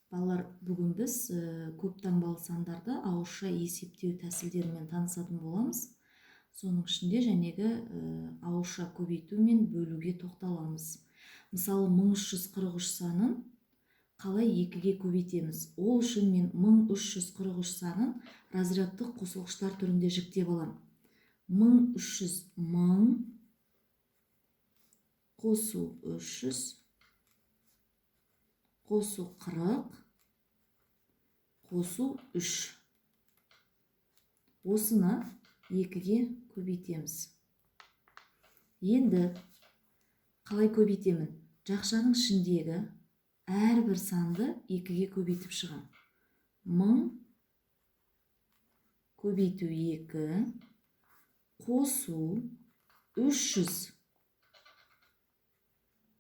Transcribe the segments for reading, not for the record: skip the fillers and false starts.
Балалар, бүгін біз көп таңбалы сандарды ауызша есептеу тәсілдерімен танысатын боламыз. Соның ішінде жәнегі ауызша көбейту мен бөлуге тоқталамыз. Мысалы, 1343 санын қалай екіге көбейтеміз? Ол үшін мен 1343 санын разрядтық қосылғыштар түрінде жіктеп алам. 1300 мың қосу 300 қосу 40 қосу 3. Осыны екіге көбейтеміз. Енді қалай көбейтемін? Жақшаның ішіндегі әрбір санды екіге көбейтіп шығам. 1000 көбейту 2 қосу 300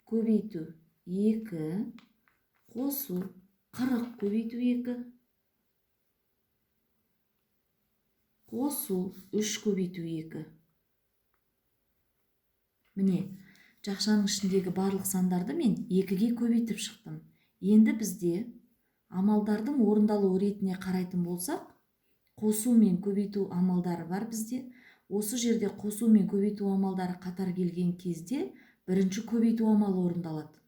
көбейту 2 қосу 40 көбейту 2 қосу 3 көбейту 2. Міне, жақшаның ішіндегі барлық сандарды мен екіге көбейтіп шықтым. Енді бізде амалдардың орындалу ретіне қарайтын болсақ, қосу мен көбейту амалдары бар бізде. Осы жерде қосу мен көбейту амалдары қатар келген кезде бірінші көбейту амалы орындалады.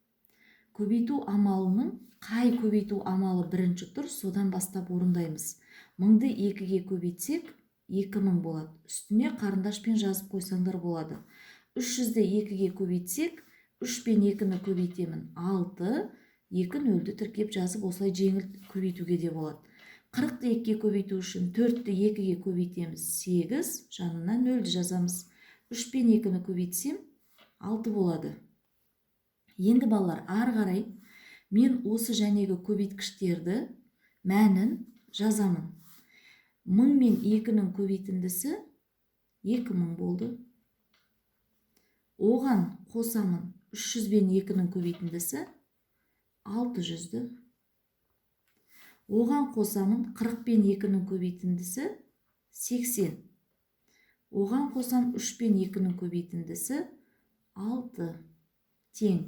Көбейту амалының қай көбейту амалы бірінші тұр, содан бастап орындаймыз. 1000-ды екіге көбейтсек, 2000 болады. Үстіне қарындашпен жазып қойсаңдар болады. 300-ді екіге көбейтсек, 3 пен 2-ні көбейтемін, 6, 2 нөлді тіркеп жазып, осылай жеңіл көбейтуге де болады. 40-ты екіге көбейту үшін 4-ті екіге көбейтеміз, 8, жанына нөлді жазамыз. 3 пен 2-ні көбейтсем, 6 болады. Енді балалар, ары қарай мен осы жәнегі көбейткіштерді мәнін жазамын. 1000 мен 2-нің көбейтіндісі 2000 болды. Оған қосамын 300 бен 2-нің көбейтіндісі 600-ді. Оған қосамын 40 пен 2-нің көбейтіндісі 80. Оған қосам 3 пен 2-нің көбейтіндісі 6 тең.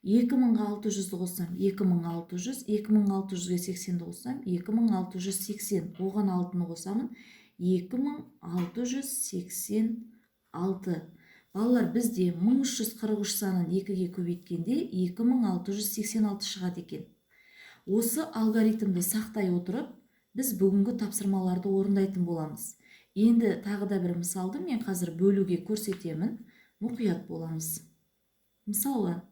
2000-ға 600-ді қоссам, 2600, 2600-ге 80-ді қоссам, 2680. Оған 6-ны қосамын, 2686. Балалар, бізде 1343 санын екіге көбейткенде 2686 шығады екен. Осы алгоритмді сақтай отырып, біз бүгінгі тапсырмаларды орындайтын боламыз. Енді тағы да бір мысалды мен қазір бөлуге көрсетемін. Мұқият боламыз. Мысалы,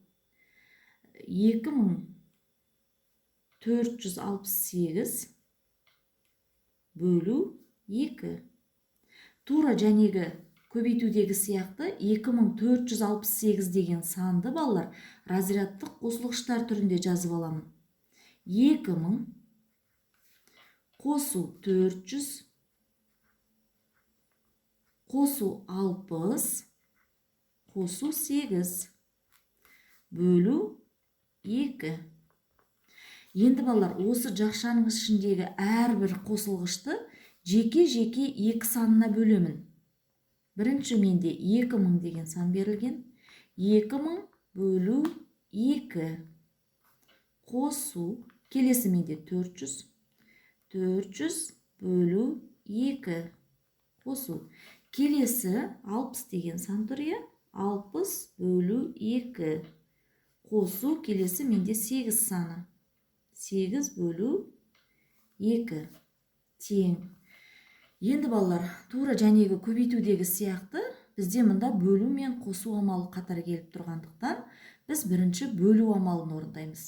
2468 бөлу 2. Тура жәнегі көбейтудегі сияқты 2468 деген санды балалар разрядтық қосылғыштар түрінде жазып аламын. 2000 қосу 400 қосу 60 қосу 8 бөлу 2. Енді балалар, осы жақшаның ішіндегі әрбір қосылғышты жеке-жеке екі санына бөлемін. Бірінші менде 2000 деген сан берілген. 2000 бөлу 2 қосу, келесі менде 400. 400 бөлу 2 қосу. Келесі 60 деген сан тұр, иә? 60 бөлу 2 қосу, келесі менде 8 саны. 8 бөлу 2 тең. Енді балалар, тура жәнегі көбейтудегі сияқты бізде мында бөлу мен қосу амалы қатар келіп тұрғандықтан, біз бірінші бөлу амалын орындаймыз.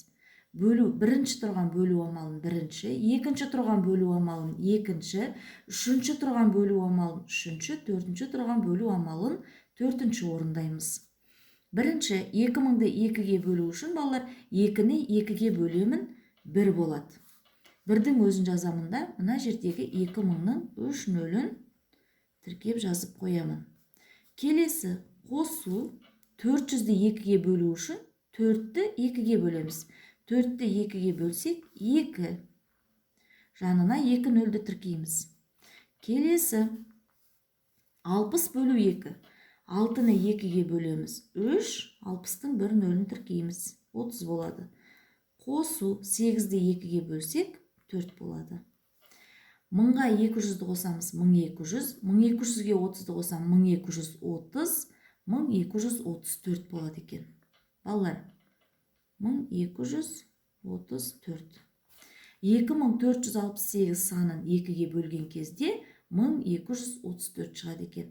Бөлу, бірінші тұрған бөлу амалын бірінші, екінші тұрған бөлу амалын екінші, үшінші тұрған бөлу амалын үшінші, төртінші тұрған бөлу амалын төртінші орындаймыз. Бірінші 2000-ды екіге бөлу үшін балалар 2-ні екіге бөлемін, 1 болады. Бірдің өзін жазамын да, мына жердегі 2000-ның үш нөлін тіркеп жазып қоямын. Келесі қосу, 400-ді екіге бөлу үшін 4-ті екіге бөлеміз. 4-ті екіге бөлсек, 2. Жанына 2 нөлді тіркейміз. Келесі 60 бөлу 2. 6-ны екіге бөлеміз, 3, 60-тың бір нөлін тіркейміз, 30 болады. Қосу, 8-ді 2-ге бөлсек, 4 болады. 1000-ға 200-ді қосамыз, 1200. 1200-ге 30-ды қосам, 1230. 1234 болады екен, балалар. 1234. 2468 санын екіге бөлген кезде 1234 шығады екен.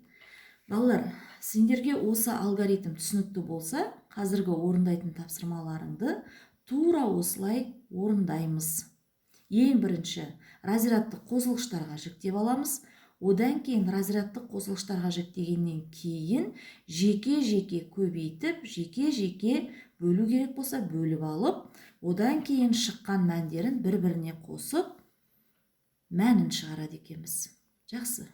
Балалар, сендерге осы алгоритм түсінікті болса, қазіргі орындайтын тапсырмаларыңды тура осылай орындаймыз. Ең бірінші разрядтық қосылғыштарға жіктеп аламыз. Одан кейін разрядтық қосылғыштарға жіктегеннен кейін жеке-жеке көбейтіп, жеке-жеке бөлу керек болса, бөліп алып, одан кейін шыққан мәндерін бір-біріне қосып, мәнін шығарады екенбіз. Жақсы.